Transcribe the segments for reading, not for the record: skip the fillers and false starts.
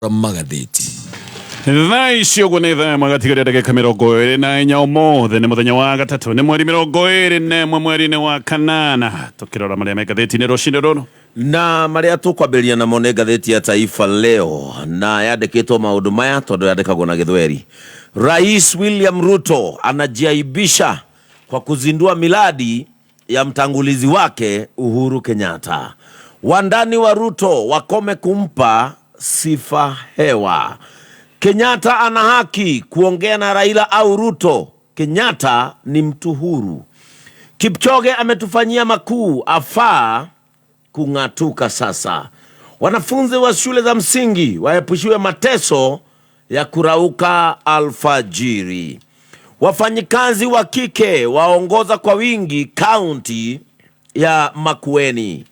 Magathĩti. Thaa ici ũguo nĩ thaa ĩmwe gatigaria ndagĩka 24. Ũmũthĩ nĩ mũthenya wa gatatũ, nĩ mweri 21 mweri-inĩ wa kanana, tũkĩrora marĩa me ngathĩti-inĩ rũcinĩ rũrũ. Na marĩa tũkwambĩrĩria namo nĩ ngathĩti ya Taifa Leo, na yandĩkĩtwo maũndũ maya tondũ yandĩkagwo na Gĩthweri. Rais William Ruto anajiaibisha kwa kuzindua miradi ya mtangulizi wake Uhuru Kenyatta. Wandani wa Ruto wakome kumpa sifa hewa. Kenyatta ana haki kuongea na Raila au Ruto. Kenyatta ni mtu huru. Kipchoge ametufanyia makuu, afaa kung'atuka sasa. Wanafunzi wa shule za msingi waepushiwe mateso ya kurauka alfajiri. Wafanyikazi wa kike waongoza kwa wingi kaunti ya Makueni.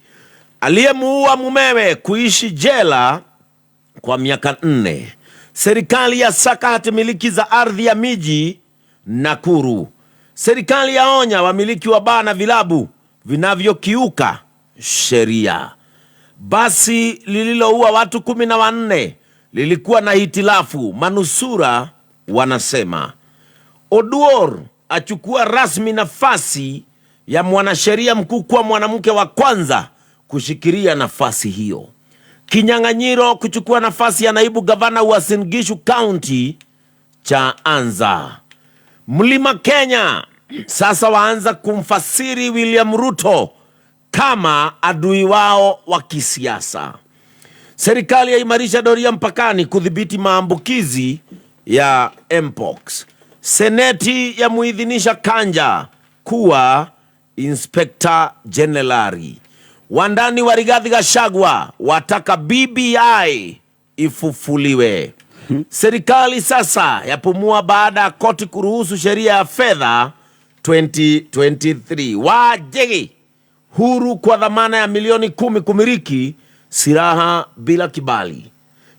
Aliyemuua mumewe kuishi jela kwa miaka 4. Serikali ya saka hatimiliki za ardhi ya miji Nakuru. Serikali yaonya wamiliki wa baa na vilabu vinavyokiuka sheria. Basi lililoua watu 14 lilikuwa na hitilafu, manusura wanasema. Oduor achukua rasmi nafasi ya mwanasheria mkuu kuwa mwanamke wa kwanza kushikilia nafasi hiyo. Kinyang'anyiro kuchukua nafasi ya naibu gavana Uasin Gishu County cha anza. Mlima Kenya sasa waanza kumfasiri William Ruto kama adui wao wa kisiasa. Serikali yaimarisha doria mpakani kudhibiti maambukizi ya mpox. Seneti yamuidhinisha Kanja kuwa inspekta jenerali. Wandani wa Rigathi Gachagua wataka BBI ifufuliwe. Serikali sasa yapumua baada ya koti kuruhusu sheria ya fedha 2023. Wajegi huru kwa dhamana ya milioni 10 kumiliki silaha bila kibali.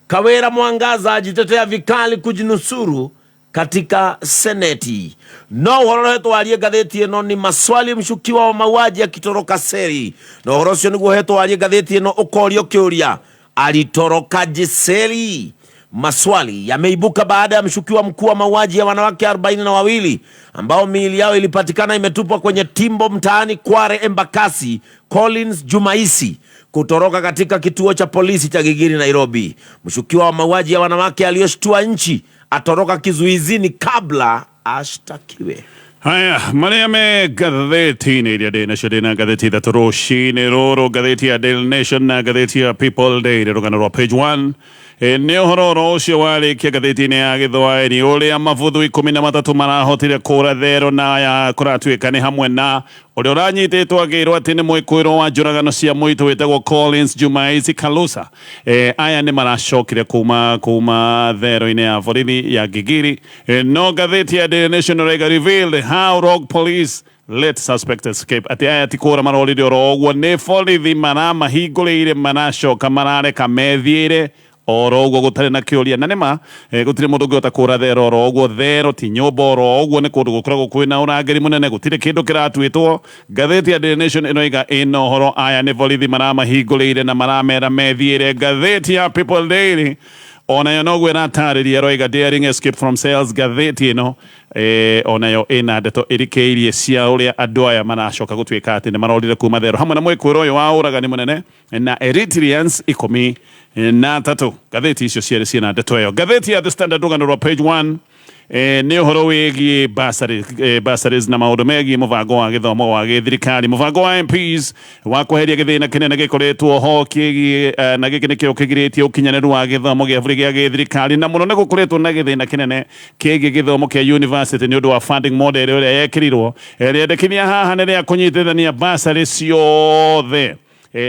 Kawera Mwangaza ajitetea vikali kujinusuru katika seneti. No uhoro hetwo warie ngathĩti ĩno ni maswali mshukiwa wa mauaji akitoroka seli. Na ũhoro ũcio nĩguo hetwo warie ngathĩti ĩno, ũkorio kĩũria, alitorokaje seli? Maswali yameibuka baada ya mshukiwa mkuu wa mauaji ya wanawake 42 ambao miili yao ilipatikana imetupwa kwenye timbo mtaani Kware Embakasi, Collins Jumaisi kutoroka katika kituo cha polisi cha Gigiri, Nairobi. Mshukiwa wa mauaji ya wanawake aliyoshtua nchi atoroka kizuizini kabla ashtakiwe. Haya marĩa me ngathĩti-inĩ iria ndĩ nacio, ndĩ na ngathĩti ithatũ rũcinĩ rũrũ, ngathĩti ya Daily Nation na ngathĩti ya People Daily. Rũgano rwa page 1 nĩ ũhoro oro ũcio warĩkia ngathĩti-inĩ ya Gĩthwaĩri, ũrĩa mabuthu 13 marahotire kũra thero, na aya kũratuĩka nĩ hamwe na ũrĩa ũranyitĩtwo akĩrwo atĩ nĩ mwĩkũĩrwo wa njũragano cia mũitũ wĩtagwo Collins Jumaisi Kalusa. Aya nĩ maracokire kuma thero-inĩ ya borithi ya Gigiri. No ngathĩti ya Daily Nation ĩraiga, "Revealed how rogue police let suspect escape," atĩ aya ti kũra marorire oro ũguo, nĩ borithi maramahingũrĩire, maracoka marareka methiĩre oro ũguo gũtarĩ na kĩũria. Na nĩma gũtirĩ mũndũ ũngĩhota kũra thero oro ũguo. Thero ti nyũmba oro ũguo, nĩ kũndũ gũkoragwo kwĩna ũrangĩri mũnene, gũtirĩ kĩndũ kĩratuĩtwo. Ngathĩti ya Daily Nation ĩroiga ĩna ũhoro, aya nĩ borithi maramahingũrĩire na maramera methiĩre. Ngathĩti ya People Daily onayo noguo ĩratarĩria, ĩroiga, "Daring escape from cells." Ngathĩti ĩno onayo ĩna ndeto ĩrikĩirie cia ũrĩa andũ aya maracoka gũtuĩka atĩ nĩ marorire kuma thero, hamwe na mwĩkũĩro ũyũ wa ũragani mũnene na Eritreans 13. Ngathĩti icio cierĩ ciĩna ndeto ĩyo. Ngathĩti ya The Standard, rũgano rwa page 1 nĩ ũhoro wĩgiĩ bursaries na maũndũ megiĩ mũbango wa gĩthomo wa gĩthirikari, mũbango wa MPs wa kweheria gĩthĩna kĩnene gĩkoretwo ho kĩgiĩ na gĩkĩ nĩkĩo kĩgirĩtie ũkinyanĩru wa gĩthomo gĩa bũrũri gĩa gĩthirikari, na mũno nĩ gũkoretwo na gĩthĩna kĩnene kĩgiĩ gĩthomo kĩa university nĩ ũndũ wa funding model ĩrĩa yekĩrirwo. Rĩendekithia haha nĩ rĩa kũnyitithania bursary ciothe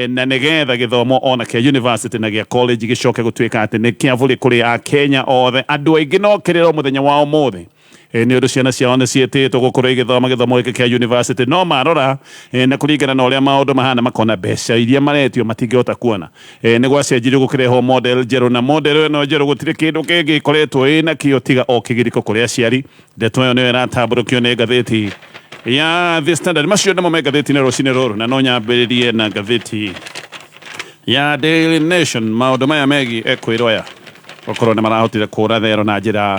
na nĩgetha gĩthomo ona kĩa university na gĩa college gĩcoke gũtuĩka atĩ nĩ kĩa bũrĩ kũrĩ a Kenya othe. Andũ aingĩ no kĩrĩro mũthenya wa ũmũthĩ nĩ ũndũ ciana ciao nĩ ciĩtĩtwo gũkorwo igĩthoma gĩthomo gĩkĩ kĩa university, no marora na kũringana na ũrĩa maũndũ mahana, makona mbeca iria maretio matingĩhota kuona. Nĩ gwacenjirio gũkĩrehwo model njerũ, na model ĩno njerũ gũtirĩ kĩndũ kĩngĩ ĩkoretwo ĩna kĩo tiga o kĩgirĩko kũrĩ aciari. Ndeto ĩyo nĩyo ĩratambũrũkio nĩ ngathĩti ya The Standard. Macio nĩmo me ngathĩti-inĩ rũcinĩ rũrũ, na no nyambĩrĩrie na ngathĩti ya Daily Nation, maũndũ maya megiĩ ekwĩrwo aya. Gũkorwo nĩ marahotire kũra thero na njĩra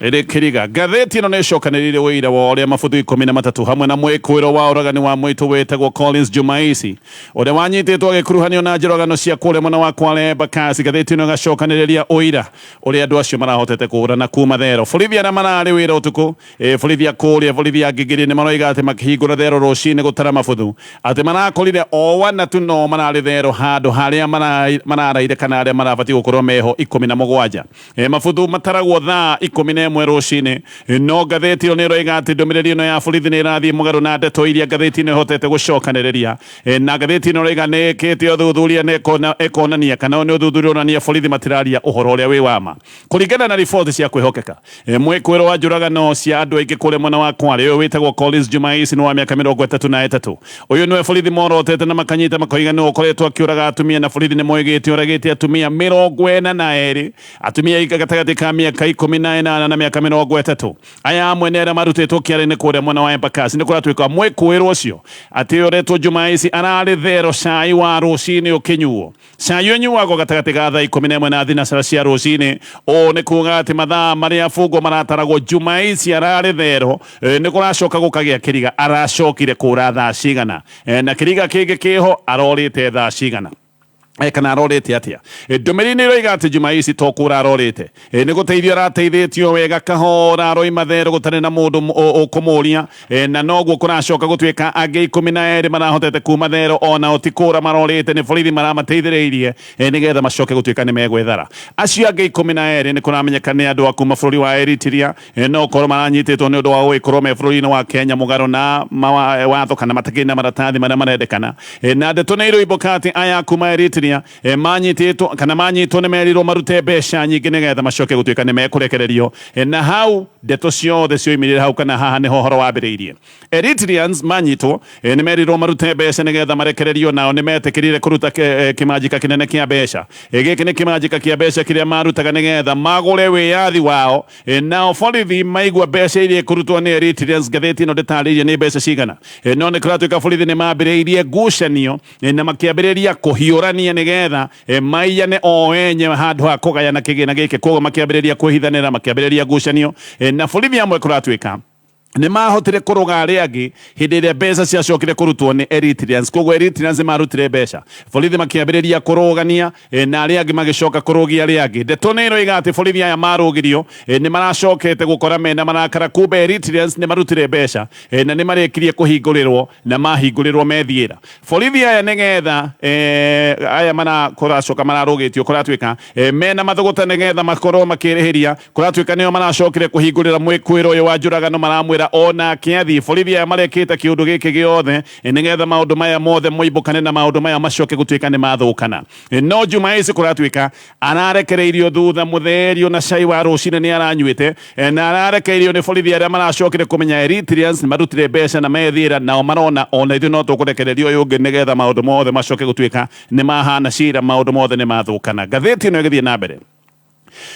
ĩrĩ kĩriga. Ngathĩti ĩno nĩ ĩcokanĩrĩire ũira wa ũrĩa mabuthu 13 hamwe na mwĩkũĩro wa ũragani wa mũitũ wĩtagwo Collins Jumaisi ũrĩa wanyitĩtwo agĩkuruhanio na njũragano cia kũrĩa mwena wa Kwale Embakasi. Ngathĩti ĩno ĩgacokanĩrĩria ũira ũrĩa andũ acio marahotete kũũrana kuma thero. Borithi arĩa mararĩ wĩra ũtukũ, borithi a kũrĩa borithi a Ngigiri nĩ maroiga atĩ makĩhingũra thero rũcinĩ gũtara mabuthu atĩ marakorire o ana tu no mararĩ thero handũ harĩa mararaire kana arĩa marabatiĩ gũkorwo meho 17. Mabuthu mataragwo thaa 11 rũcinĩ. No ngathĩti ĩyo nĩ ĩroiga atĩ ndũmĩrĩri ĩno ya borithi nĩ ĩrathiĩ mũgarũ na ndeto iria ngathĩti ĩno ĩhotete gũcokanĩrĩria. Na ngathĩti ĩno ĩroiga nĩ ĩkĩte ũthuthuria na ĩkonania kana nĩ ũthuthuria ũronania borithi matiraria ũhoro ũrĩa wĩ wa ma. Kũringana na riboti cia kwĩhokeka, mwĩkũĩro wa njũragano cia andũ aingĩ kũrĩa mwena wa Kwale ũyũ wĩtagwo Collins Jumaisi nĩ wa mĩaka 33. Ũyũ nĩwe borithi morotete na makanyita makoiga nĩwe ũkoretwo akĩũraga atumia na borithi nĩ moigĩte oragĩte atumia 42, atumia aingĩ gatagatĩ ka mĩaka 18 na mĩaka 30. Aya amwe nĩ arĩa marutĩtwo kĩara-inĩ kũrĩa mwena wa Embakasi. Nĩ kũratuĩka mwĩkũĩrwo ũcio atĩ ũretwo Jumaisi ararĩ thero cai wa rũcinĩ ũkĩnyuo. Cai ũnyuagwo gatagatĩ ga thaa 11 na thinacara cia rũcinĩ. Ũũ nĩ kuga atĩ mathaa marĩa abungwo marataragwo Jumaisi ararĩ thero. Nĩ kũracoka gũkagĩa kĩriga aracokire kũra thaa cigana, na kĩriga kĩngĩ kĩho arorĩte thaa cigana kana arorĩte atĩa. Ndũmĩrĩri nĩ ĩroiga atĩ Jumaisi to kũra arorĩte, nĩ gũteithio arateithĩtio wega kahora aroima thero gũtarĩ na mũndũ ũkũmũria, na noguo kũracoka gũtuĩka angĩ 12 marahotete kuma thero onao ti kũra marorĩte, nĩ borithi maramateithĩrĩirie nĩgetha macoke gũtuĩka nĩ megwethara. Acio angĩ 12 nĩ kũramenyeka nĩ andũ a kuma bũrũri wa Eritrea, no korwo maranyitĩtwo nĩ ũndũ wa gũgĩkorwo me bũrũri-inĩ wa Kenya mũgarũ na watho kana matakĩrĩ na maratathi marĩa marendekana. Na ndeto nĩ iroimbũka atĩ aya kuma Eritrea manyitĩtwo kana manyitwo nĩ merirwo marute mbeca nyingĩ nĩgetha macoke gũtuĩka nĩ mekũrekererio. Na hau ndeto ciothe cioimĩrire hau kana haha nĩho ũhoro wambĩrĩirie. Eritreans manyitwo nĩ merirwo marute mbeca nĩgetha marekererio, nao nĩ metĩkĩrire kũruta kĩmanjĩka kĩnene kĩa mbeca. Gĩkĩ nĩ kĩmanjĩka kĩa mbeca kĩrĩa marutaga nĩgetha magũre wĩyathi wao. Nao borithi maigua mbeca iria ikũrutwo nĩ Eritreans, ngathĩti ĩno ndĩtarĩirie nĩ mbeca cigana, no nĩ kũratuĩka borithi nĩ mambĩrĩirie ngucanio na makĩambĩrĩria kũhiũrania nĩgetha maiyane o enyewe handũ ha kũgayana kĩgĩna gĩkĩ. Koguo makĩambĩrĩria kwĩhithanĩra, makĩambĩrĩria ngucanio, na borithi amwe kũratuĩka nĩ mahotire kũrũga arĩa angĩ hĩndĩ ĩrĩa mbeca ciacokire kũrutwo nĩ Eritreans. Koguo Eritreans nĩ marutire mbeca, borithi makĩambĩrĩria kũrũgania, na arĩa angĩ magĩcoka kũrũgia arĩa angĩ. Ndeto nĩ ĩroiga atĩ borithi aya marũgirio nĩ maracokete gũkora mena marakara, kumbe Eritreans nĩ marutire mbeca na nĩ marĩkirie kũhingũrĩrwo, na mahingũrĩrwo methiĩra. Borithi aya nĩgetha aya kũracoka mararũgĩtio kũratuĩka mena mathũgũta nĩgetha makorwo makĩrĩhĩria, kũratuĩka nĩo maracokire kũhingũrĩra mwĩkũĩro ũyũ wa njũragano, maramwĩra onake athiĩ. Borithi aya marekĩte kĩũndũ gĩkĩ gĩothe nĩgetha maũndũ maya mothe moimbũkane na maũndũ maya macoke gũtuĩka nĩ mathũkana. No Jumaisi kũratuĩka ararekereirio thutha mũtherio na cai wa rũcinĩ nĩ aranyuĩte, na ararekereirio nĩ borithi arĩa maracokire kũmenya Eritreans nĩ marutire mbeca na methiĩra, nao marona ona ithuĩ no tũkũrekereria ũyũ ũngĩ nĩgetha maũndũ mothe macoke gũtuĩka nĩ mahana cira, maũndũ mothe nĩ mathũkana. Ngathĩti ĩno ĩgĩthiĩ na mbere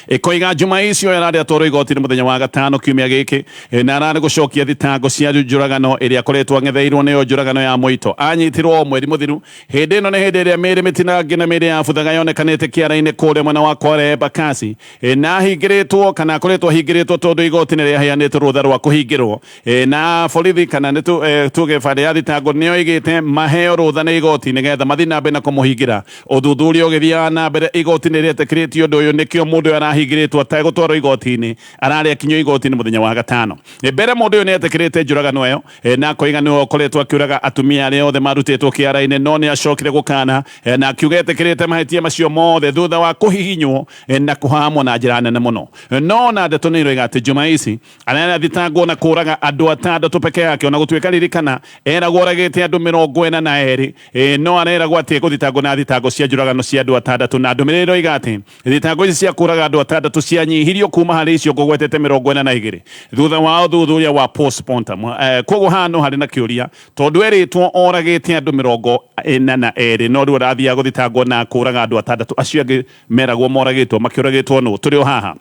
ĩkoiga Jumaisi ũyũ ararĩ atwarwo igoti-inĩ mũthenya wa gatano kiumia gĩkĩ, na ararĩ gũcokia thitango cia njũragano ĩrĩa akoretwo ang'etheirwo nĩyo njũragano ya mũito. Anyitirwo o mweri mũthiru. Hĩndĩ ĩno nĩ hĩndĩ ĩrĩa mĩĩrĩ mĩtinangie na mĩĩrĩ yabuthaga yonekanĩte kĩara-inĩ kũrĩa mwena wa Kwale Embakasi, na ahingĩrĩtwo kana akoretwo ahingĩrĩtwo tondũ igoti nĩ rĩaheanĩte rũtha rwa kũhingĩrwo, na borithi kana nĩ tuge bande ya thitango nĩ yoigĩte maheo rũtha nĩ igoti nĩgetha mathiĩ na mbere na kũmũhingĩra. Ũthuthuria ũgĩthiaga na mbere igoti nĩ rĩetĩkĩrĩtie ũndũ ũyũ, nĩkĩo mũndũ ũyũ arahingĩrĩtwo ategũtwarwo igoti-inĩ, ararĩ akinyio igoti-inĩ mũthenya wa gatano. Mbere mũndũ ũyũ nĩ etĩkĩrĩte njũragano ĩyo, na akoiga nĩwe ũkoretwo akĩũraga atumia arĩa othe marutĩtwo kĩara-inĩ, no nĩ acokire gũkana na akiuga etĩkĩrĩte mahĩtia macio mothe thutha wa kũhihinywo na kũhahamwo na njĩra nene mũno. No ona ndeto nĩ iroiga atĩ Jumaisi arathitangwo na kũraga andũ atandatũ peke yake, ona gũtuĩka ririkana eragwo oragĩte andũ 42, no areragwo atĩ egũthitangwo na thitango cia njũragano cia andũ atandatũ, na ndũmĩrĩri ĩroiga atĩ thitango ici cia kũraga andũ atandatũ cianyihirio kuma harĩ icio ngũgwetete 42 thutha wa ũthuthuria wa postmortem. Koguo haha no harĩ na kĩũria tondũ erĩtwo oragĩte andũ 42, no rĩu arathiaga gũthitangwo na kũraga andũ atandatũ, acio angĩ meragwo moragĩtwo makĩũragĩtwo nũ? Tũrĩ o haha.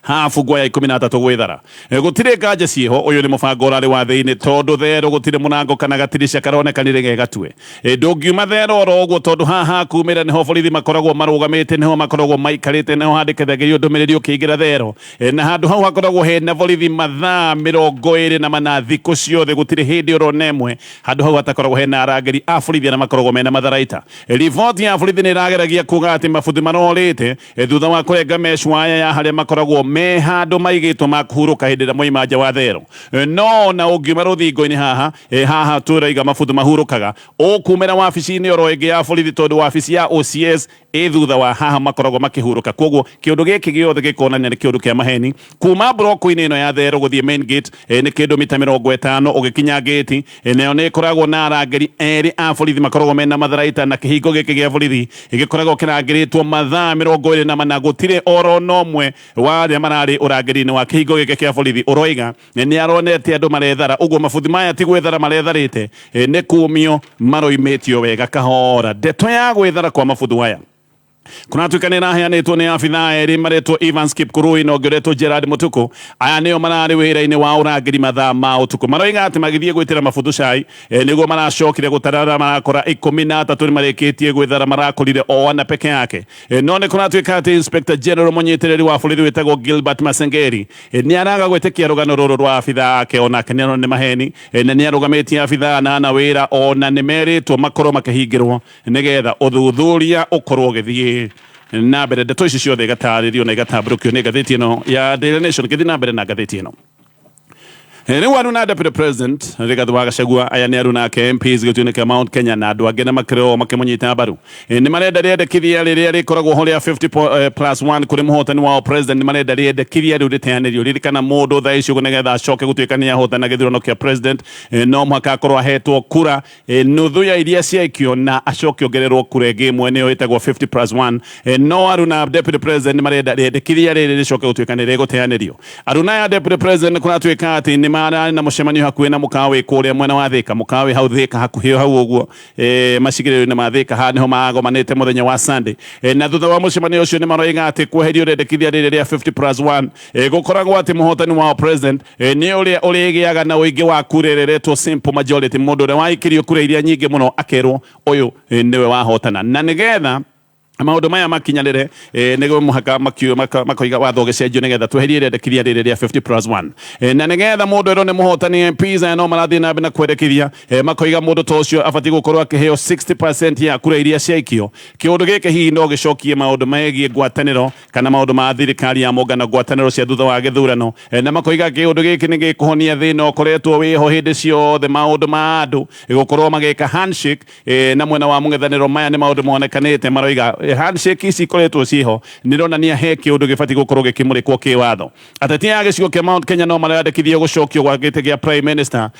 Habu ya 13 gwithara. Gutire nganja ciho, uyu ni mubango urari wa thiini tondu thero gutire murango kana gatirisha karonekanire ge gatue. Ndungiuma thero oro uguo tondu haha kumira niho borithi makoragwo marugamite, niho makoragwo maikarite, niho handikithagirio ndumiriri ukiingira thero. Na handu hau hakoragwo hena borithi mathaa 24 thiku ciothe, gutire hindi urona imwe handu hau hatakoragwo hena arangĩri a borithi arĩa makoragwo mena matharaita. Riboti ya borithi nĩ ĩrageragia kuga atĩ mabuthi marorĩte thutha wa kũrenga meshwaya ya harĩa makoragwo me handũ maigĩtwo ma kũhurũka hĩndĩ ĩrĩa moima nja wa thero. No na ũngiuma rũthingo-inĩ haha, haha tũraiga mabuthi mahurũkaga, ũkumĩra wabici-inĩ oro ĩngĩ ya borithi tondũ wabici ya OCS ĩ thutha wa haha makoragwo makĩhurũka. Koguo kĩũndũ gĩkĩ gĩothe gĩkonania nĩ kĩũndũ kĩa maheni. Kuma broko-inĩ ĩno ya thero gũthiĩ main gate nĩ kĩndũ mita 50 ũgĩkinya gate nayo nĩ ĩkoragwo na arangĩri erĩ a borithi makoragwo mena matharaita, na kĩhingo gĩkĩ gĩa borithi gĩkoragwo kĩrangĩrĩtwo mathaa 24. Gũtirĩ oro na ũmwe wa arĩa mararĩ ũrangĩri-inĩ wa kĩhingo gĩkĩ kĩa borithi ũroiga nĩ aronete andũ marethara. Ũguo mabuthi maya ti gwĩthara maretharĩte, nĩ kumio maroimĩtio wega kahora. Ndeto ya gwĩthara kwa mabuthu aya kũratuĩka nĩ ĩraheanĩtwo nĩ abithaa erĩ maretwo Evans Kipkurui na ũngĩ ũretwo Gerard Mutuku. Aya nĩo mararĩ wĩra-inĩ wa ũrangĩri mathaa ma ũtukũ. Maroiga atĩ magĩthiĩ gwĩtĩra mabuthu cai, nĩguo maracokire gũtarara marakora 13 nĩ marĩkĩtie gwĩthara, marakorire o ana peke yake. No nĩ kũratuĩka atĩ Inspector General mũnyitĩrĩri wa borithi wĩtagwo Gilbert Masengeri nĩ araga gwĩtĩkia rũgano rũrũ rwa abithaa ake, onake nĩ arona nĩ maheni, na nĩ arũgamĩtie abithaa anana wĩra, ona nĩ merĩtwo makorwo makĩhingĩrwo nĩgetha ũthuthuria ũkorwo ũgĩthiĩ na mbere. Ndeto ici ciothe igatarĩrio na igatambũrũkio nĩ ngathĩti ĩno ya Daily Nation. Ngĩthiĩ na mbere na ngathĩti ĩno, rĩu aruna Deputy President Rigathi wa Gachagua, aya nĩ aruna ake MPs gĩtuinĩ kĩa Mount Kenya na andũ angĩ na makĩrĩ makĩmũnyita mbaru, nĩ marenda rĩendekithia rĩrĩa rĩkoragwo ho rĩa 50 plus 1 kũrĩ mũhotani wao president. Nĩ marenda rĩendekithia rĩu rĩteanĩrio. Ririkana mũndũ thaa ici ũguo nĩgetha acoke gũtuĩka nĩ ahotana gĩthurano kĩa president, no mũhaka akorwo ahetwo kura nuthu ya iria ciaikio na acoke ongererwo kura ĩngĩ ĩmwe, nĩyo ĩtagwo 50 plus 1. No aruna Deputy President nĩ marenda rĩendekithia rĩrĩ rĩcoke gũtuĩka nĩ rĩgũteanĩrio. Aruna ya Deputy President nĩ kũratuĩka atĩ nĩ mararĩ na mũcemanio hakuhĩ na mũkawa wĩ kũrĩa mwena wa Thĩka, mũkawa wĩ hau Thĩka hakuhĩ hau ũguo, macigĩrĩro-inĩ ma Thĩka, haha nĩho magomanĩte mũthenya wa Sunday. Na thutha wa mũcemanio ũcio nĩ maroiga atĩ kweherio rĩendekithia rĩrĩ rĩa 50 plus 1, gũkoragwo atĩ mũhotani wao president nĩ ũrĩa ũrĩgĩaga na ũingĩ wa kura ĩrĩa simple majority, mũndũ ũrĩa waikĩrio kura iria nyingĩ mũno akerwo ũyũ nĩwe wahotana. Na nĩgetha maũndũ maya makinyanĩre, nĩguo mũhaka makoiga watho ũgĩcenjio nĩgetha tweherie rĩendekithia rĩrĩ rĩa 50 plus 1, na nĩgetha mũndũ erwo nĩ mũhotani, MPs aya no marathiĩ na mbere na kwendekithia, makoiga mũndũ ta ũcio abatiĩ gũkorwo akĩheo 60% ya kura iria ciaikio. Kĩũndũ gĩkĩ hihi no gĩcokie maũndũ megiĩ ngwatanĩro kana maũndũ ma thirikari ya mũngano, ngwatanĩro cia thutha wa gĩthurano. Na makoiga kĩũndũ gĩkĩ nĩ gĩkũhonia thĩna ũkoretwo wĩho hĩndĩ ciothe, maũndũ ma andũ gũkorwo magĩka handshake na mwena wa mũng'ethanĩro. Maya nĩ maũndũ monekanĩte, maroiga handshake ici ikoretwo ciĩho nĩronania he kĩũndũ gĩbatiĩ gũkorwo gĩkĩmũrĩkwo kĩwatho. Ateti a gĩcigo kĩa Mount Kenya no marandĩkithia gũcokio gwa gĩtĩ gĩa Prime Minister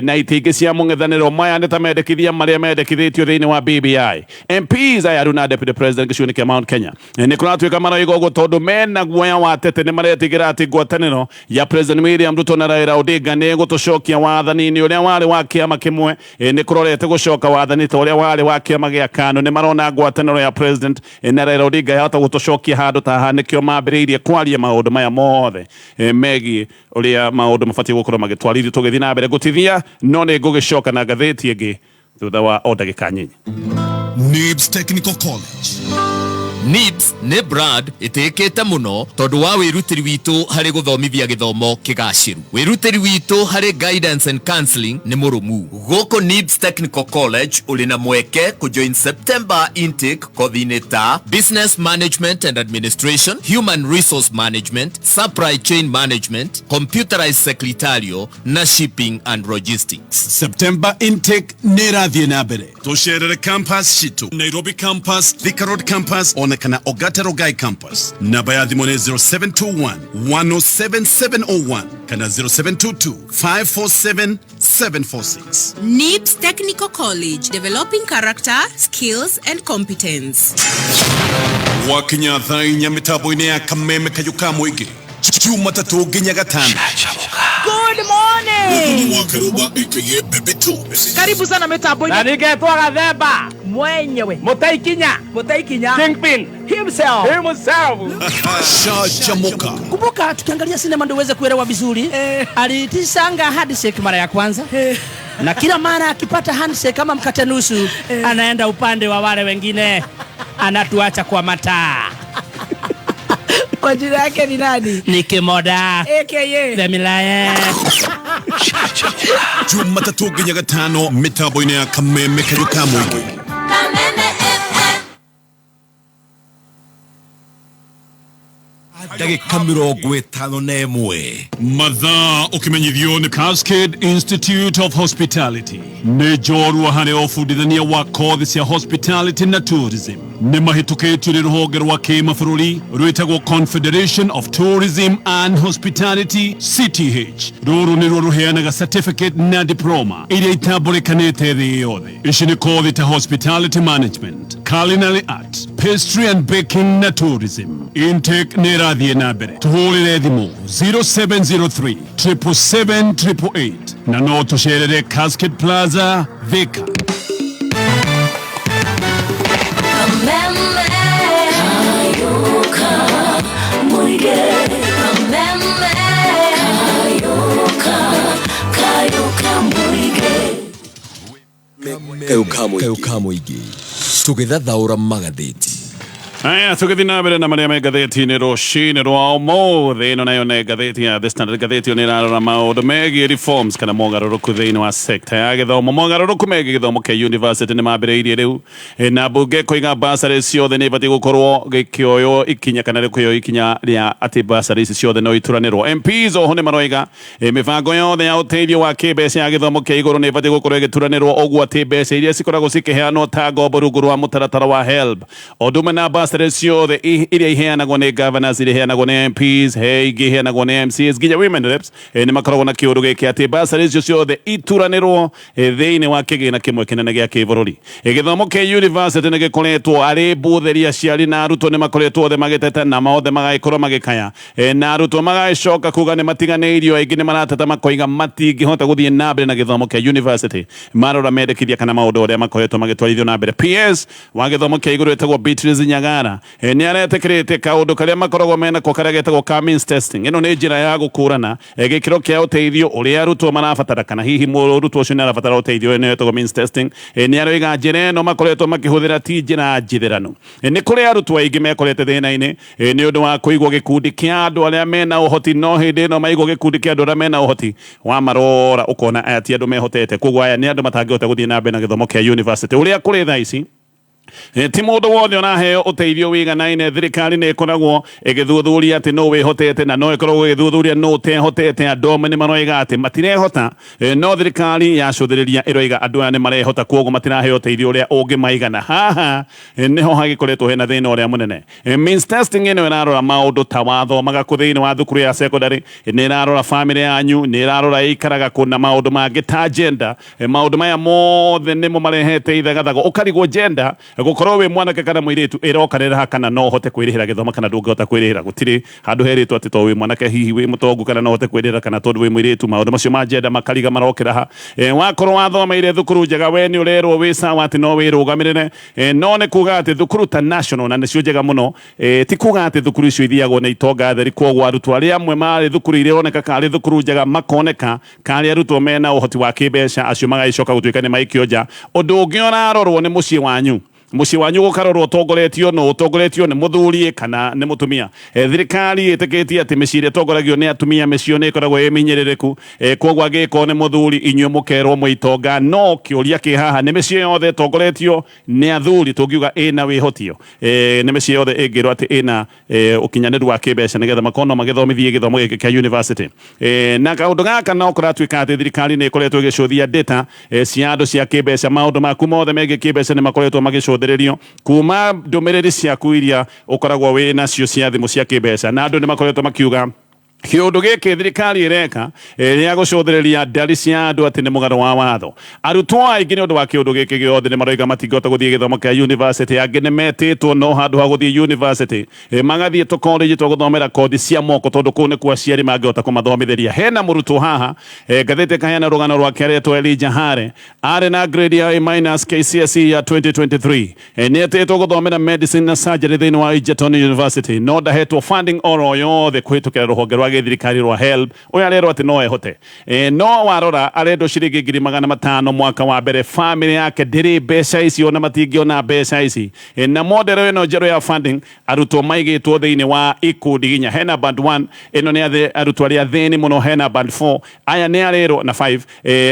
na itĩ ingĩ cia mũng'ethanĩro. Maya nĩ ta mendekithia marĩa mendekithĩtio thĩinĩ wa BBI. MPs aya aruna Deputy President gĩcigo-inĩ kĩa Mount Kenya, nĩ kũratuĩka maroiga ũguo tondũ mena guoya wa tete, nĩ maretigĩra atĩ ngwatanĩro ya President William Ruto na Raila Odinga nĩ ĩgũtũcokia wathani-inĩ ũrĩa warĩ wa kĩama kĩmwe. Nĩ kũrorete gũcoka wathani ta ũrĩa warĩ wa kĩama gĩa KANU. Nĩ marona ngwatanĩro ya President na Raila Odinga yahota gũtũcokia handũ ta haha, nĩkĩo mambĩrĩirie kwaria maũndũ maya mothe megiĩ ũrĩa maũndũ mabatiĩ gũkorwo magĩtwarithio. Tũgĩthiĩ na mbere gũtithia, no nĩ ngũgĩcoka na ngathĩti ĩngĩ thutha wa o ndagĩka nyinyi. NIBS Technical College. NIBS nĩ brand ĩtĩĩkĩte mũno tondũ wa wĩrutĩri witũ harĩ gũthomithia gĩthomo kĩgacĩru. Wĩrutĩri witũ harĩ guidance and counseling nĩ mũrũmu. Gũkũ NIBS Technical College ũrĩ na mweke kũjoin September intake kothi-inĩ ta Business Management and Administration, Human Resource Management, Supply Chain Management, Computerized Secretarial na Shipping and Logistics. September intake nĩ ĩrathiĩ na mbere. Tũcerere campus citũ, Nairobi campus, Thika Road campus ona kana Ongata Rongai campus. Namba ya thimũ nĩ 0721 107 701 kana 0722 547 746. NIBS Technical College, developing character, skills, and competence. Gwakinya thaa 4 mĩtambo-inĩ ya Kameme Kayũ ka mũingĩ, Jumatatũ nginya Gatano. Good morning. Wa Karuba aka Bebe 2. Karibu sana mitambo-inĩ. Na ningetwo Gathemba. Mwenyewe. Mutaikinya. Mutaikinya. Kingpin. Himself. Himself. Shajamoka. Kumbuka tukiangalia sinema ndio uweze kuelewa vizuri. Aliitishanga handshake mara ya kwanza. Na kila mara akipata handshake kama mkate nusu, anaenda upande wa wale wengine. Anatuacha kwa mataa. Kwa jina yake ni nani? Niki Moda. AKA The Milaye. Jumatatũ nginya gatano mĩtambo-inĩ ya Kameme Kayũ ka Mũingĩ. Ndagĩka 51. Mathaa ũkĩmenyithio nĩ Cascade Institute of Hospitality nĩ njorua harĩ ũbundithania wa kothi cia hospitality na tourism. Nĩ mahĩtũkĩtio nĩ rũhonge rwa kĩmabũrũri rwĩtagwo Confederation of Tourism and Hospitality, CTH. Rũrũ nĩruo rũheanaga certificate na diploma iria itambũrĩkanĩte thĩ yothe. Ici nĩ kothi ta hospitality management, culinary arts, pastry and baking na tourism. Intake nĩ ĩrathiĩ na mbere. Tũhũrĩre thimũ 0703 777 888 na no tũcerere Cascade Plaza, Thika. Kayũ ka mũingĩ tũgĩthathaũra magathĩti. Aya, tũgĩthiĩ na mbere na marĩa me ngathĩti-inĩ rũcinĩ rwa ũmũthĩ. Ĩno nayo nĩ ngathĩti ya The Standard. Ngathĩti ĩyo nĩ ĩrarora maũndũ megiĩ reforms kana mogarũrũku thĩinĩ wa sekta ya gĩthomo. Mogarũrũku megiĩ gĩthomo kĩa university nĩ mambĩrĩirie rĩu. Na mbunge koiga bursary ciothe nĩ ibatiĩ gũkorwo gĩkĩoywo ikinya kana gĩkĩoywo ikinya rĩa atĩ bursary ici ciothe no ituranĩrwo. MPs oho nĩ maroiga mĩbango yothe ya ũteithio wa kĩmbeca ya gĩthomo kĩa igũrũ nĩ ibatiĩ gũkorwo ĩgĩturanĩrwo ũguo atĩ mbeca iria cikoragwo cikĩheanwo ta ngombo rungu rwa mũtaratara wa HELB o ũndũ ũmwe na bursary ciothe iria iheanagwo nĩ governors, iria iheanagwo nĩ MPs, he ingĩ iheanagwo nĩ MCs nginya women reps, nĩ makoragwo na kĩũndũ gĩkĩ atĩ bursary icio ciothe ituranĩrwo thĩinĩ wa kĩgĩna kĩmwe kĩnene gĩa kĩbũrũri. Gĩthomo kĩa university nĩ gĩkoretwo arĩ mbũthĩri, aciari na arutwo nĩ makoretwo othe magĩteta na othe magagĩkorwo magĩkaya, na arutwo magagĩcoka kuga nĩ matiganĩirio. Aingĩ nĩ marateta makoiga matingĩhota gũthiĩ na mbere na gĩthomo kĩa university marora mendekithia kana maũndũ ũrĩa makoretwo magĩtwarithio na mbere. PS wa gĩthomo kĩa igũrũ ĩtagwo Beatrice Nyagara nĩ aretĩkĩrĩte kaũndũ karĩa makoragwo menako karĩa getagwo ka means testing. Ĩno nĩ njĩra ya gũkũrana gĩkĩro kĩa ũteithio ũrĩa arutwo marabatara kana hihi mũrutwo ũcio nĩ arabatara ũteithio. Ĩno ĩtagwo means testing. Nĩ aroiga njĩra ĩno makoretwo makĩhũthĩra ti njĩra njithĩranu. Nĩ kũrĩ arutwo aingĩ mekorete thĩna-inĩ nĩ ũndũ wa kũigwo gĩkundi kĩa andũ arĩa mena ũhoti, no hĩndĩ ĩno maigwo gĩkundi kĩa andũ arĩa mena ũhoti wa marora ũkona aya ti andũ mehotete, koguo aya nĩ andũ matangĩhota gũthiĩ na mbere na gĩthomo kĩa university ũrĩa kũrĩ thaa ici. Ti mũndũ wothe ũraheo ũteithio wĩiganaine. Thirikari nĩ ĩkoragwo ĩgĩthuthuria atĩ no wĩhotete na no ĩkoragwo ĩgĩthuthuria no ũtehotete. Andũ amwe nĩ maroiga atĩ matirehota, no thirikari yacũthĩrĩria ĩroiga andũ aya nĩ marehota, koguo matiraheo ũteithio ũrĩa ũngĩmaigana. Haha nĩho hagĩkoretwo hena thĩna ũrĩa mũnene. Means testing ĩno ĩrarora maũndũ ta wathomaga kũ thĩinĩ wa thukuru ya secondary, nĩ ĩrarora famĩlĩ yanyu, nĩ ĩrarora ĩikaraga kũ na maũndũ mangĩ ta gender. Maũndũ maya mothe nĩmo marehete ithagathago. Ũkarigwo gender gũkorwo wĩ mwanake kana mũirĩtu ĩrokarĩra kana no ũhote kwĩrĩhĩra gĩthomo kana ndũngĩhota kwĩrĩhĩra. Gũtirĩ handũ herĩtwo atĩ tondũ wĩ mwanake hihi wĩ mũtongu kana no ũhote kwĩrĩhĩra kana tondũ wĩ mũirĩtu. Maũndũ macio ma gender makariga marokĩra ha. Wakorwo wathomeire thukuru njega we nĩ ũrerwo wĩ sawa atĩ no wĩrũgamĩrĩre, no nĩ kuga atĩ thukuru ta national na nĩcio njega mũno, ti kuga atĩ thukuru icio ithiagwo nĩ itonga theri. Koguo arutwo arĩa amwe marĩ thukuru iria ironeka karĩ thukuru njega makoneka karĩ arutwo mena ũhoti wa kĩmbeca, acio magagĩcoka gũtuĩka nĩ maikio nja. Ũndũ ũngĩ ũrarorwo nĩ mũciĩ wanyu. Mũciĩ wanyu gũkarorwo ũtongoretio no ũtongoretio nĩ mũthuri kana nĩ mũtumia. Thirikari ĩtĩkĩtie atĩ mĩciĩ ĩrĩa ĩtongoragio nĩ atumia mĩciĩ nĩ ĩkoragwo ĩ mĩhinyĩrĩrĩku, koguo angĩkorwo nĩ mũthuri inyuĩ mũkerwo mwĩ itonga. No kĩũria kĩ haha nĩ mĩciĩ yothe ĩtongoretio nĩ athuri tũngiuga ĩna wĩhotio, nĩ mĩciĩ yothe ĩngĩrwo atĩ ĩna ũkinyanĩru wa kĩmbeca nĩgetha makorwo no magĩthomithie gĩthomo gĩkĩ kĩa university. Na kaũndũ gaka no kũratuĩka atĩ thirikari nĩ ĩkoretwo ĩgĩcũthia data cia andũ cia kĩmbeca. Maũndũ maku mothe megiĩ kĩmbeca nĩ makoretwo magĩcũthĩrĩrio kuma ndũmĩrĩri ciaku iria ũkoragwo wĩ nacio cia thimũ cia kĩmbeca, na andũ nĩ makoretwo makiuga Kĩũndũ gĩkĩ thirikari ĩreka rĩa gũcũthĩrĩria ndari cia andũ atĩ nĩ mũgarũ wa watho. Arutwo aingĩ nĩ ũndũ wa kĩũndũ gĩkĩ gĩothe nĩ maroiga matingĩhota gũthiĩ gĩthomo kĩa university. Angĩ nĩ metĩtwo no handũ ha gũthiĩ university magathiĩ tũkorenji twa gũthomera kothi cia moko tondũ kũu nĩkuo aciari mangĩhota kũmathomithĩria. Hena mũrutwo haha ngathĩti ĩkaheana rũgano rwake aretwo Elijah Hare, arĩ na grade ya A minus KCSE ya 2023. Nĩ etĩtwo gũthomera medicine na surgery thĩinĩ wa Egerton University no ndahetwo funding oro yothe kũhĩtũkĩra rũhonge rwa gĩthirikari rwa HELB. Ũyũ arerwo atĩ no ehote. No warora arendwo ciringi 500,000 mwaka wa mbere. Family yake ndĩrĩ mbeca icio na matingĩona mbeca ici. Na model ĩno njerũ ya funding arutwo maigĩtwo thĩinĩ wa ikundi inya. Hena band 1 ĩno nĩ arutwo arĩa athĩni mũno, hena band 4 aya nĩ arerwo na 5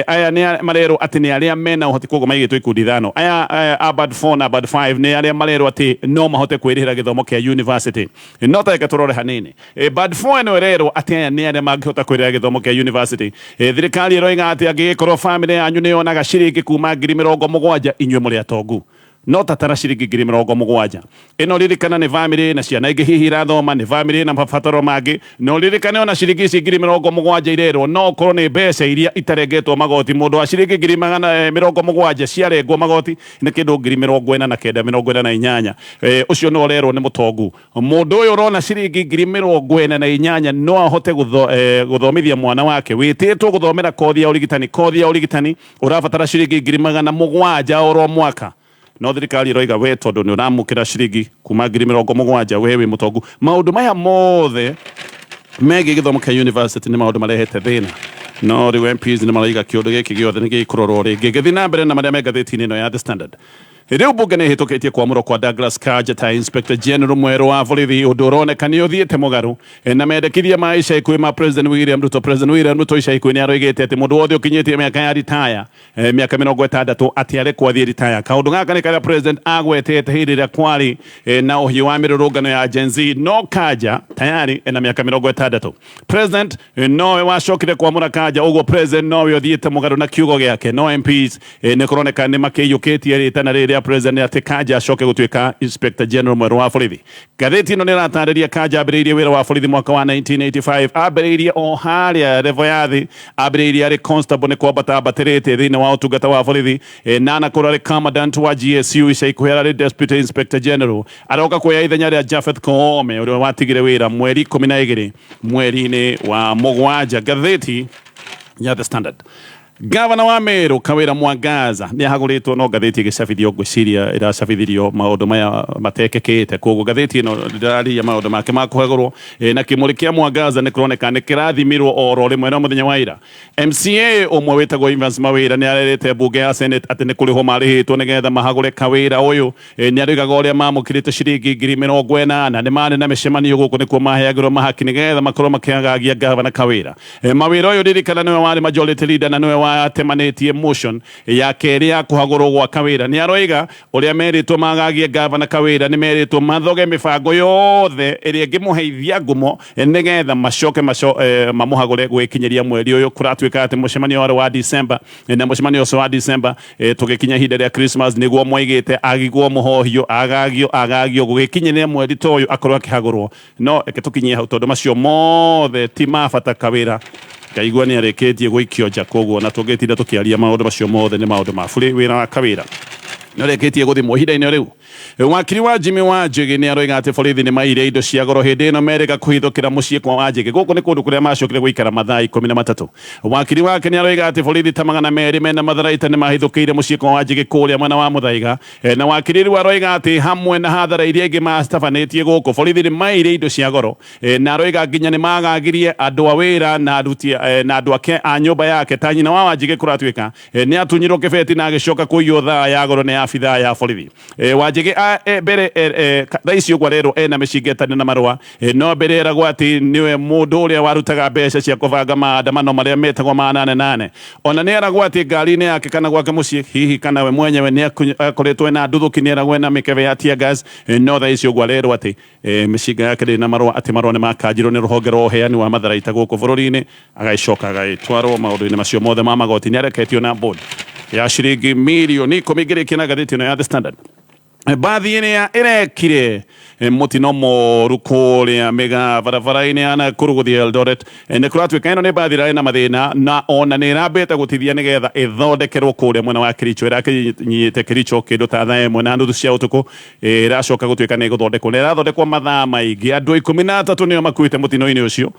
aya nĩ marerwo atĩ nĩ arĩa mena ũhoti, koguo maigĩtwo ikundi ithano. Aya a band 4 na band 5 nĩ arĩa marerwo atĩ no mahote kwĩrĩhĩra gĩthomo kĩa university. No ta reke tũrore hanini. Band 4 ĩno ĩrerwo atĩ aya nĩ arĩa mangĩhota kwĩrĩhĩra gĩthomo kĩa university. Thirikari ĩroiga atĩ angĩgĩkorwo family yanyu nĩ yonaga ciringi kuma 70,000 inyuĩ mũrĩ atongu, no tatara ciringi 70,000. Ĩno ririkana nĩ family na ciana ingĩ hihi irathoma, nĩ family na mabataro mangĩ. No ririkane ona ciringi ici 70,000 irerwo no ũkorwo nĩ mbeca iria itarengetwo magoti. Mũndũ wa ciringi 170,000 ciarengwo magoti nĩ kĩndũ 49,000, 48. Ũcio no ũrerwo nĩ mũtongu. Mũndũ ũyũ ũrona ciringi 48,000 no ahote gũthomithia mwana wake wĩtĩtwo gũthomera kothi ya ũrigitani. Kothi ya ũrigitani ũrabatara ciringi 700,000 oro mwaka. No thirikari ĩroiga we tondũ nĩ ũramũkĩra ciringi kuma 70,000 we wĩ mũtongu. Maũndũ maya mothe megiĩ gĩthomo kĩa university nĩ maũndũ marehete thĩna. No rĩu MPs nĩ maroiga kĩũndũ gĩkĩ gĩothe nĩ gĩkũrorwo rĩngĩ. Ngĩthiĩ na mbere na marĩa me ngathĩti-inĩ ĩno ya The Standard. Rĩu mbunge nĩ ĩhĩtũkĩtie kwamũrwo kwa Douglas Kanja ta Inspector General mwerũ wa borithi, ũndũ ũroneka nĩ ũthiĩte mũgarũ na mendekithia ma ica ikuhĩ ma President William Ruto. President William Ruto ica ikuhĩ nĩ aroigĩte atĩ mũndũ wothe ũkinyĩtie mĩaka ya ritaya, mĩaka 60, atĩ arekwo athiĩ ritaya. Kaũndũ gaka nĩ karĩa President agwetete hĩndĩ ĩrĩa kwarĩ na ũhiũ wa mĩrũrũngano ya Gen Z. No Kanja tayari ena mĩaka 60. President nowe wacokire kwamũra Kanja, ũguo President nowe ũthiĩte mũgarũ na kiugo gĩake. No MPs nĩ kũroneka nĩ makĩiyũkĩtie rĩtana rĩrĩ rĩa President atĩ Kanja acoke gũtuĩka Inspector General mwerũ wa borithi. Ngathĩti ĩno nĩ ĩratarĩria Kanja ambĩrĩirie wĩra wa borithi mwaka wa 1985. Ambĩrĩirie o harĩa level ya thĩ, ambĩrĩirie arĩ constable, nĩ kwambata ambatĩrĩte thĩinĩ wa ũtungata wa borithi, na anakorwo arĩ commandant wa GSU. Ica ikuhĩ ararĩ Deputy Inspector General. Aroka kuoya ithenya rĩa Japheth Koome ũrĩa watigire wĩra mweri 12 mweri-inĩ wa mũgwanja. Ngathĩti ya The Standard. Gavana wa Meru Kawira Mwangaza nĩ ahagũrĩtwo, no ngathĩti ĩgĩcabithio ngwĩciria ĩracabithirio maũndũ maya matekĩkĩte, koguo ngathĩti ĩno ndĩrarĩria maũndũ make ma kũhagũrwo. Na kĩmũrĩ kĩa Mwangaza nĩ kũroneka nĩ kĩrathimirwo oro rĩmwe. No mũthenya wa ira MCA ũmwe wĩtagwo Evans Mawĩra nĩ arerĩte mbunge ya Senate atĩ nĩ kũrĩhwo marĩhĩtwo nĩgetha mahagũre Kawĩra ũyũ. Nĩ aroigaga ũrĩa mamũkĩrĩte ciringi 80,000, nĩ marĩ na mĩcemanio gũkũ nĩkuo maheagĩrwo mahaki nĩgetha makorwo makĩagagia gavana Kawĩra. Mawĩra ũyũ ririkana nĩwe warĩ majority leader na nĩwe watemanĩtie motion ya kerĩ ya kũhagũrwo gwa Kawĩra. Nĩ aroiga ũrĩa merĩtwo magagie gavana Kawĩra nĩ merĩtwo mathoge mĩbango yothe ĩrĩa ĩngĩmũheithia ngumo nĩgetha macoke mamũhagũre gwĩkinyĩria mweri ũyũ. Kũratuĩka atĩ mũcemanio warĩ wa December, na mũcemanio ũcio wa December tũgĩkinya ihinda rĩa Christmas nĩguo moigĩte agigwo mũhohio agagio agagio gũgĩkinyĩria mweri ta ũyũ akorwo akĩhagũrwo. No reke tũkinyie hau tondũ macio mothe ti ma bata. Kawĩra ngaigua nĩ arĩkĩtie gũikio nja, koguo na tũngĩtinda tũkĩaria maũndũ macio mothe nĩ maũndũ ma burĩ. Wĩra wa Kawĩra nĩ ũrĩkĩtie gũthimwo ihinda-inĩ rĩu. Wakiri wa Jimmy Wanjigi nĩ aroiga atĩ borithi nĩ maire indo cia goro hĩndĩ ĩno merĩga kũhithũkĩra mũciĩ kwa Wanjigi. Gũkũ nĩ kũndũ kũrĩa macokire gũikara mathaa 13. Wakiri wake nĩ aroiga atĩ borithi ta 200 mena matharaita nĩ mahithũkĩire mũciĩ kwa Wanjigi kũrĩa mwena wa Muthaiga. Na wakiri rĩu aroiga atĩ hamwe na hathara iria ingĩ macitabanĩtie gũkũ, borithi nĩ maire indo cia goro. Na aroiga nginya nĩ magagirie andũ a wĩra na aruti na andũ ake a nyũmba yake ta nyina wa Wanjigi kũratuĩka nĩ atunyirwo kĩbeti na agĩcoka kũiywo thaa ya goro nĩ abithaa ya borithi. Wanjigi mbere thaa ici ũguo arerwo ena mĩcinga ĩtarĩ na marũa. No mbere eragwo atĩ nĩwe mũndũ ũrĩa warutaga mbeca cia kũbanga maandamano marĩa metagwo ma nane nane. Ona nĩ eragwo atĩ ngari-inĩ yake kana gwake mũciĩ hihi kana we mwenyewe nĩ akoretwo ena nduthũki, nĩ eragwo ena mĩkebe ya tear gas. No thaa ici ũguo arerwo atĩ mĩcinga yake ndĩrĩ na marũa, atĩ marũa nĩ makanjirwo nĩ rũhonge rwa ũheani wa matharaita gũkũ bũrũri-inĩ, agagĩcoka agagĩtwarwo maũndũ-inĩ macio mothe ma magoti. Nĩ areketio na bond ya ciringi 10,000,000. Ngĩrĩkia na ngathĩti ĩno ya The Standard. Mbathi ĩrĩa ĩrekire mũtino moru kũrĩa mĩga barabara-inĩ ya Nakuru gũthiĩ Eldoret, nĩ kũratuĩka ĩno nĩ mbathi ĩrarĩ na mathĩna na ona nĩ ĩrambĩte gũtithia nĩgetha ĩthondekerwo kũrĩa mwena wa Kericho. Ĩrakinyĩte Kericho kĩndũ ta thaa 1:30 cia ũtukũ, ĩracoka gũtuĩka nĩ ĩgũthondekwo na ĩrathondekwo mathaa maingĩ. Andũ 13 nĩo makuĩte mũtino-inĩ ũcio,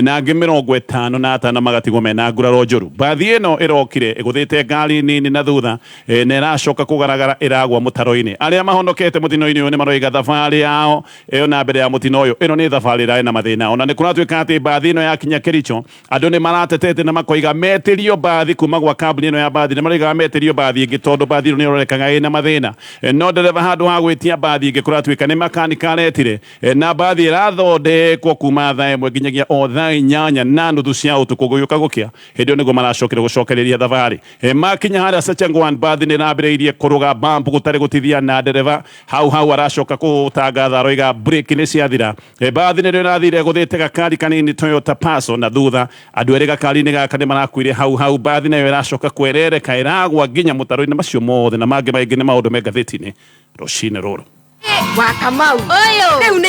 na angĩ 55 magatigwo mena nguraro njũru. Mbathi ĩno ĩrokire ĩgũthĩte ngari nini na thutha, na ĩracoka kũgaragara ĩragwa mũtaro-inĩ. Arĩa mahonokete mũtino-inĩ ũyũ nĩ maroiga thabarĩ yao ĩyo na mbere ya mũtino ũyũ, ĩno nĩ thabarĩ ĩrarĩ na mathĩna. Ona nĩ kũratuĩka atĩ mbathi ĩno yakinya Kericho, andũ nĩ maratetete na makoiga metĩrio mbathi kuma gwa kambuni ĩno ya mbathi, nĩ maroigaga metĩrio mbathi ĩngĩ tondũ mbathi ĩno nĩ ĩrorekaga ĩna mathĩna. No ndereba handũ ha gwĩtia mbathi ĩngĩ, kũratuĩka nĩ makanika aretire, na mbathi ĩrathondekwo kuma thaa 1 nginyagia o thaa 8:30 cia ũtukũ gũgĩũka gũkĩa. Hĩndĩ ĩyo nĩguo maracokire gũcokereria thabarĩ. Makinya harĩa Sachangwan, mbathi nĩ ĩrambĩrĩirie kũrũga bump gũtarĩ gũtithia, na ndereba hau hau aracoka gũtangatha aroiga breki nĩ ciathira. Mbathi nĩrĩo ĩrathire gũthĩte gakari kanini Toyota Passo na thutha. Andũ erĩ gakari-inĩ gaka nĩ marakuire hau hau. Mbathi nayo ĩracoka kwerereka ĩragwa nginya mũtaro-inĩ. Macio mothe na mangĩ maingĩ nĩ maũndũ me ngathĩti-inĩ rũcinĩ rũrũ. Wa Kamau. Ũyũ. Rĩu nĩ